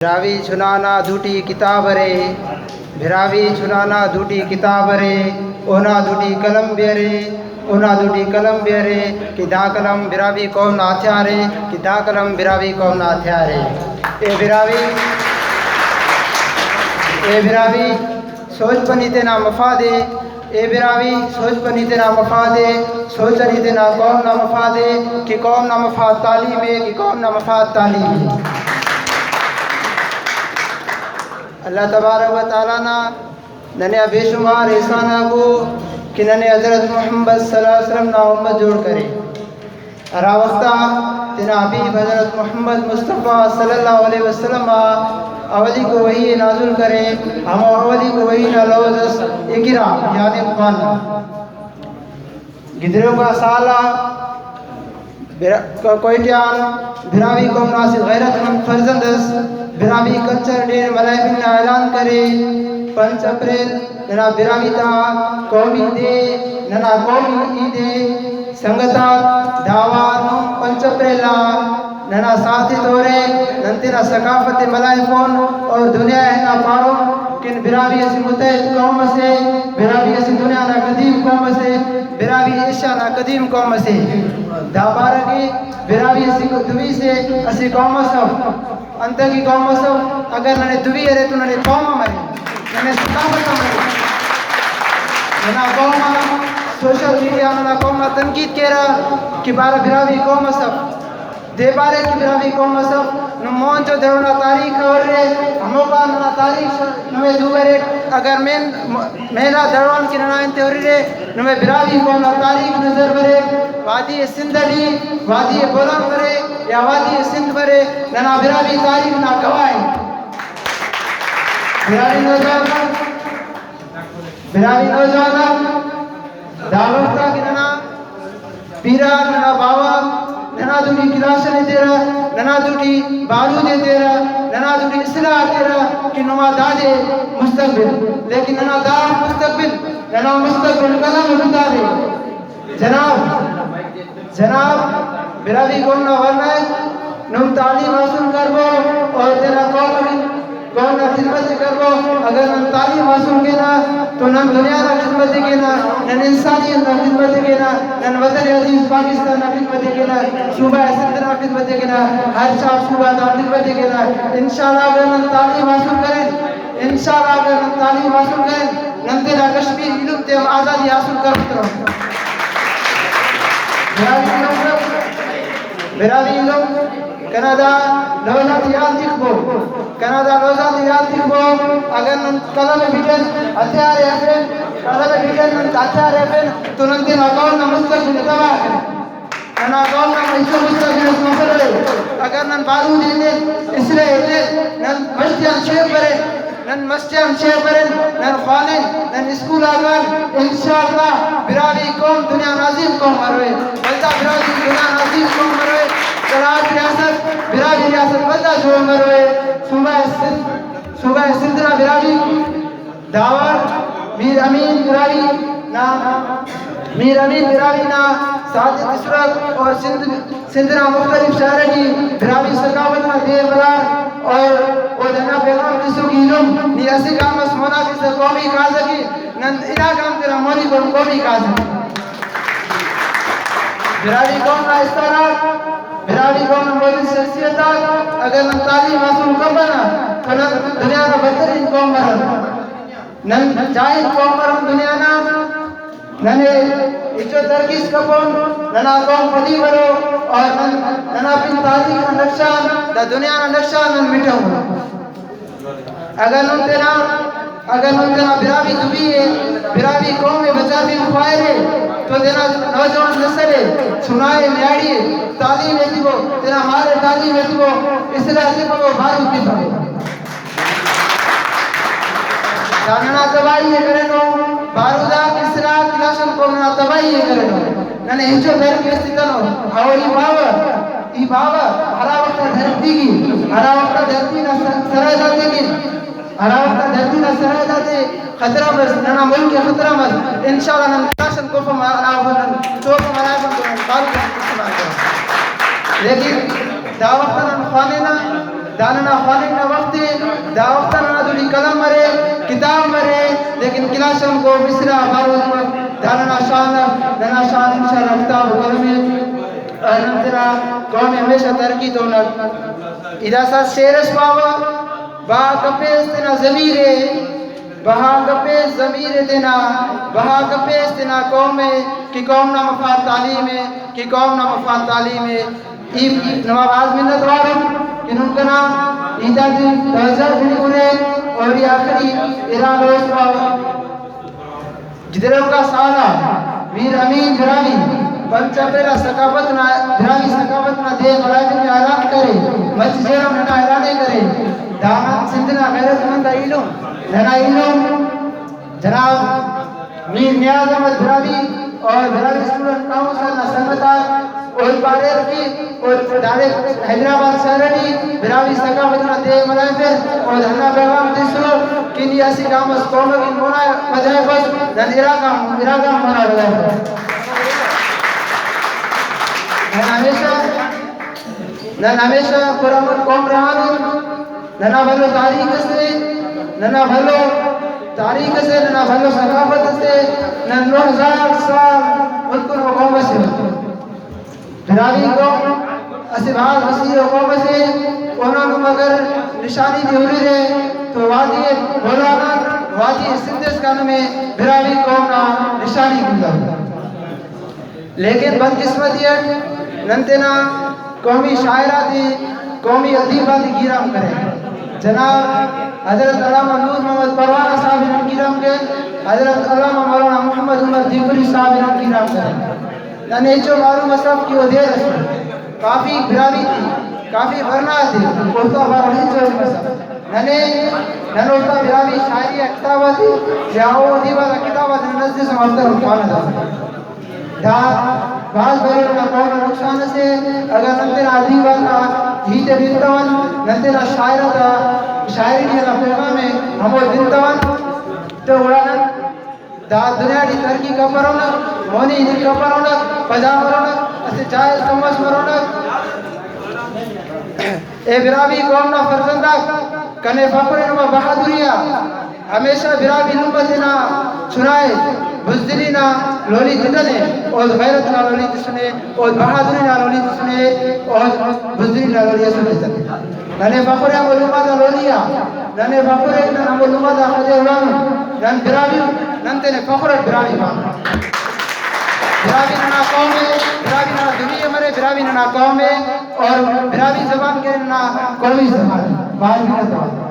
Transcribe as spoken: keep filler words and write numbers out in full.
براہوئی چنا نا دوٹی کتاب ارے، براہوئی چنا نا دوٹی کتاب ارے، اونا دوٹی قلم بھی ارے، اونا دوٹی قلم بھی ارے کہ دا قلم براہوئی قوم نا ہتھیار ءِ، کہ دا قلم براہوئی قوم نا ہتھیار ءِ۔ اے براہوئی، اے براہوئی سوچ پنی تینا مفاد ءِ، اے براہوئی سوچ پنی تینا مفاد ءِ، سوچ انی تینا قوم نا مفاد ءِ، کہ قوم نا مفاد تعلیم ءِ، کہ قوم نا مفاد تعلیم ءِ۔ اللہ تبارک و تعالیٰ نا ننے آ بے شمار احسان آکو کہ ننے حضرت محمد صلی اللہ علیہ وسلم نا امت جوڑ کرے۔ ہرا وخت آ تینا حبیب حضرت محمد مصطفیٰ صلی اللہ علیہ وسلم آ اولیکو وحی ءِ نازل کرے، ہمو اولیکو وحی نا لوز اس اقرا، یعنی قرآن۔ گدریوکا سال آ برا-، کو-، کوئٹہ آن براہوئی قوم نا اسہ غیرت مند فرزند اس براہوئی کلچر ڈے ملائفنگ نا اعلان کرے۔ پنچ اپریل ننا براہوئی تا قومی دے، ننا قومی عید ءِ۔ سنگتار، دا وار نم پنچ اپریل آ ننا ساتھ ءِ تورے، نن تینا ثقافت ءِ ملائفون اور دنیا ءِ ہنا پارون کن براہوئی اسہ متحد قوم اسے، براہوئی اسہ دنیا نا قدیم قوم اسے، براہوئی ایشا نا قدیم قوم اسے۔ دا پارہ کہ براہوئی اسہ دوی سے، اسہ قوم اس اف۔ انتئے کہ قوم اس اف، اگر ننے دوی ارے تو ننے قوم ہم ارے، ننے ثقافت ہم ارے۔ ننا قوم آ سوشل میڈیا ننا قوم نا تنقید کیرہ کہ پارہ براہوئی قوم اس اف۔ دے پارے کہ براہوئی قوم اس اف، نم مون جو دڑو نا تاریخ ءِ ہررے، ہموکا ننا تاریخ نمے دو بریک۔ اگر مین، مینا دڑو آن کہ ننا انت ءِ ہررے، نمے براہوئی قوم نا تاریخ نظر بریک۔ وادی سندھ ٹی، وادی بولان برے یا وادی سندھ برے، ننا براہوئی تاریخ نا گواہ ءِ۔ براہوئی نوجوان، براہوئی نوجوان، دا وخت آ کہ ننا پیران، ننا باوہ ننا دوٹی کلاشن ایتیرہ، ننا دوٹی بارود ایتیرہ، ننا دوٹی اسلحہ ایتیرہ کہ نما دادے مستقبل، لیکن ننا دا مستقبل، ننا مستقبل قلم و کتابے۔ جناب، جناب، براہوئی قوم نا ورنا ءِ، نم تعلیم حاصل کربو اور تینا قوم، قوم نا خدمت ءِ کربو۔ اگر نن تعلیم حاصل کینہ تو نن دنیا نا خدمت ءِ کینہ، نن انسانیت نا خدمت ءِ کینہ، نن وطن عزیز پاکستان نا خدمت ءِ کینہ، صوبہ سندھ نا خدمت ءِ کینہ، ہر چار صوبہ نا خدمت ءِ کینہ۔ انشاءاللہ اگر نن تعلیم حاصل کرین، انشاءاللہ اگر نن تعلیم حاصل کرین، نن تینا کشمیر ایلم تے ہم آزادی حاصل کروک ترون۔ براہوئی ایلم، براہوئی ایلم، کنا دا لوز آتے یات تخبو، کنا دا لوز آتے یات تخبو، اگر نن قلم ءِ بٹن ہتھیار ءِ ہرفن، قلم ءِ بٹن نن ہتھیار ءِ ہرفن تو نن تینا قوم نا مستقبل ءِ تباہ کرین۔ ننا قوم نا ہچو مستقبل اس مفرہ۔ اگر نن بارود ایتین، اسلحہ ایتین، نن مش تیان شیف برین، نن مش تیان شیف برین، نن خوانین، نن اسکول آ کان، انشاءاللہ براہوئی قوم دنیا نا عظیم قوم مروئے، ولدا براہوئی دنیا نا عظیم قوم مروئے، قلات ریاست، براہوئی ریاست ولدا جوڑ مروئے۔ صوبہ سندھ، صوبہ سندھ نا براہوئی داوڑ میر امین براہوئی نا، میر امین براہوئی نا ساتھ تسرک اور سندھ، سندھ نا مختلف شہر ٹی براہوئی ثقافت نا دے ملار اور او دنا پیغام تسوک ایلم۔ نی اسہ گام اس مونا کسہ قومی کاز اکن، نن ادا گام تینا مونی کن قومی کاز اکن۔ براہوئی قوم نا استار آک، براہوئی قوم نا مولد شخصیت آک اگر نن تعلیم حاصل کپنہ تو نن دنیا نا بدترین قوم مرن۔ نن جاہل قوم مرون دنیا نا، ننے ہچو ترقی اس کپون، ننا قوم پدی مرو اور نن، ننا پن تاریخ نا نقشہ آن، دا دنیا نا نقشہ آن نن مٹون۔ اگر نن تینا، اگر نن تینا براہوئی دوی ءِ، براہوئی قوم ءِ بچافنگ خواہرے تو تینا نوجوان نسل ءِ چنا ءِ، نیاڑی ءِ تعلیم ایتبو، تینا مار ءِ تعلیم ایتبو، اسلحہ تخبو، بارود تخبو۔ دا ننا تباہی ءِ کرینو، بارود آک، اسلحہ آک، کلاشنکوف ننا تباہی ءِ کرینو۔ ننے ہچو درک اس تتنو۔ او ای باوہ، ای باوہ، ہرا وخت آ دھرتی کی، ہرا وخت آ دھرتی نا سر-، سرحد آتے کی، ہرا وخت آ دھرتی نا سرحد آتے خطرہ مس، ننا ملک ءِ خطرہ مس، انشاءاللہ نن کلاشنکوف ہم ہرا وخت نن توپ ہم ہرا وخت نن بارود ہم استعمال کرو۔ لیکن دا وخت آ نن خواننہ، دا ننا خواننگ نا وخت دا وخت ننا دنی قلم مرے، کتاب مرے، لیکن کلاشنکو، مصرع، بارود مف۔ دا ننا شان اف، ننا شان انشاءاللہ کتاب و قلم ءِ۔ اور نن تینا قوم ءِ ہمیشہ ترقی تونٹ۔ ای داسہ شعر اس پاوہ، بہا کپیس تینا ضمیر ءِ، بہا کپیس ضمیر ءِ تینا، بہا کپیس تینا قوم ءِ، کہ قوم نا مفاد تعلیم ءِ، کہ قوم نا مفاد تعلیم ءِ۔ ای نما بھاز منت وار ان کہ نم کنا ہیت آتے توجہ تننگ ارے، اور ای آخری ارا دوست پاوہ۔ گزروکا سال آ میر امین براہوئی پنچ اپریل آ ثقافت نا، براہوئی ثقافت نا دے ملازم نا اعلان کرے، مچ زیرم ننا اعلان ءِ کرے۔ دامن سندھ نا غیرت مند آ ایلم، ننا ایلم جناب میر نیاز احمد براہوئی اور براہوئی اسٹوڈنٹ کونسل نا سنگت آک، او پاریر کہ او داڑے حیدرآباد شہر ٹی براہوئی ثقافت نا دے ملائفر، او ہندا پیغام تسرو کہ نی اسہ گام اس قوم اکن مونا بجائفس، نن ارا گام، ارا گام مونا بجائفس۔ نن ہمیشہ، نن ہمیشہ پرامن قوم رہانن۔ ننا بھلو تاریخ اسے، ننا بھلو تاریخ اسے، ننا بھلو ثقافت اسے، نن نہہ ہزار سال ملکن و قوم اسے۔ براہوئی قوم اسہ بھاز وسیع ءُ قوم اسے، اونا نم اگر نشانی تے ہُررے تو وادی بولان آن وادی سندھ اسکان نمے براہوئی قوم نا نشانی گزر۔ لیکن بدقسمتی اٹ نن تینا قومی شاعر آتے، قومی ادیب آتے گیرام کرین۔ جناب حضرت علامہ نور محمد پروانہ صاحب ءِ نن گیرام کرین، حضرت علامہ مولانا محمد عمر دیوبندی صاحب ءِ نن گیرام کرین۔ ننے ہچو معلوم اس اف کہ او دیر ئسر کافی براہوئی تے، کافی ورنا تے اوفتا بارو ہچو علم اس اف۔ ننے، نن اوفتا براہوئی شاعری آ کتاب آتے یا او ادیب آتا کتاب آتے نن اسہ سم ہفتہ ہم پانہ دافک۔ دا بھاز بھلو ننا قوم نا نقصان اسے۔ اگہ نن تینا ادیب آتا ہیت ءِ بنتون، نن تینا شاعر آتا شاعری ٹی ہندا پیغام ءِ ہمو بنتون تو گڑا نن دا دنیا ٹی ترقی کپرونک، مونی ہننگ کپرونک، پجا مرونک، اسہ جاہل کم اس مرونک۔ اے براہوئی قوم نا فرزند آک، کنے فخر ءِ نما بہادری آ، ہمیشہ براہوئی لمہ تینا چنائے بزدلی نا لولی تتنے، اود غیرت نا لولی تسنے، اود بہادری نا لولی تسنے، اود بزدلی نا لولی اسل تتنے۔ ننے فخر ءِ ہمو لمہ تا لولی آ، ننے فخر ءِ نن ہمو لمہ تا خدے اُڑانن، نن براہوئی، نن تینے فخر اٹ براہوئی پانہ۔ براہوئی ننا قوم ءِ، براہوئی ننا دنیا مرے، براہوئی ننا قوم ءِ، اور براہوئی زبان کہ ننا قومی زبان ءِ۔ بھاز منت وار۔